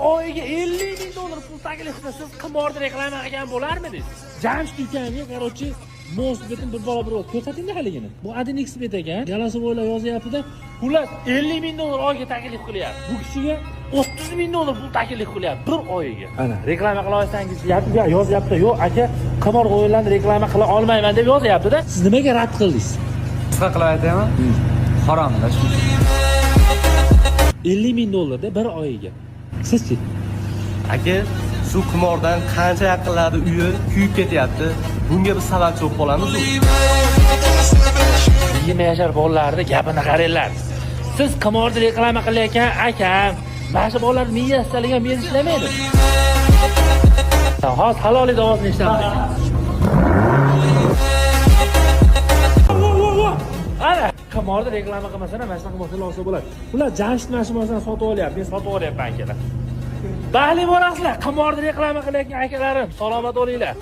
Oyiga 50 ming dollar pul taklif qilsa, siz qimorni reklama qilgan bo'larmidingiz? Jamshid ukamga, короче, Most betni bir balo bir ko'rsatingda haligini. Bu 1xBet ekan. Голосовой lar yozyapti-da. Xullas, 50 ming dollar oyiga taklif qilyapti. Bu kishiga 30 ming dollar pul taklif qilyapti bir oyiga. Ana, reklama qila olsangiz, deyapti, yozyapti. Yo'q, aka, qimor o'yinlarni reklama qila olmayman deb yozyapti-da. Siz nimaga rad qildingiz? Qisqa qilib aytaymi? Haromda shu. 50 ming dollarda bir oyiga. Sizchi? Aka, shu qimordan qancha yaqinlarni uyi kuyib ketyapti. Bunga biz sababchi bo'lib qolamiz. 20 yashar bolalarni gapini qaranglar. Siz qimorni reklama qilayotgan akam, mana shu bolalar miyasi ishlagan, miyasi ishlamaydi. Hozir halol ovozini eshitamiz. Ana, qimorni reklama qilmasana, mana shunaqa masala olsa bo'ladi. Ular Jamshid mana shu narsani sotib olyapti, men sotib olyapman, akalar. Baxtli bo'lasizlar, qimorni reklama qilayotgan akalarim, salomat bo'linglar.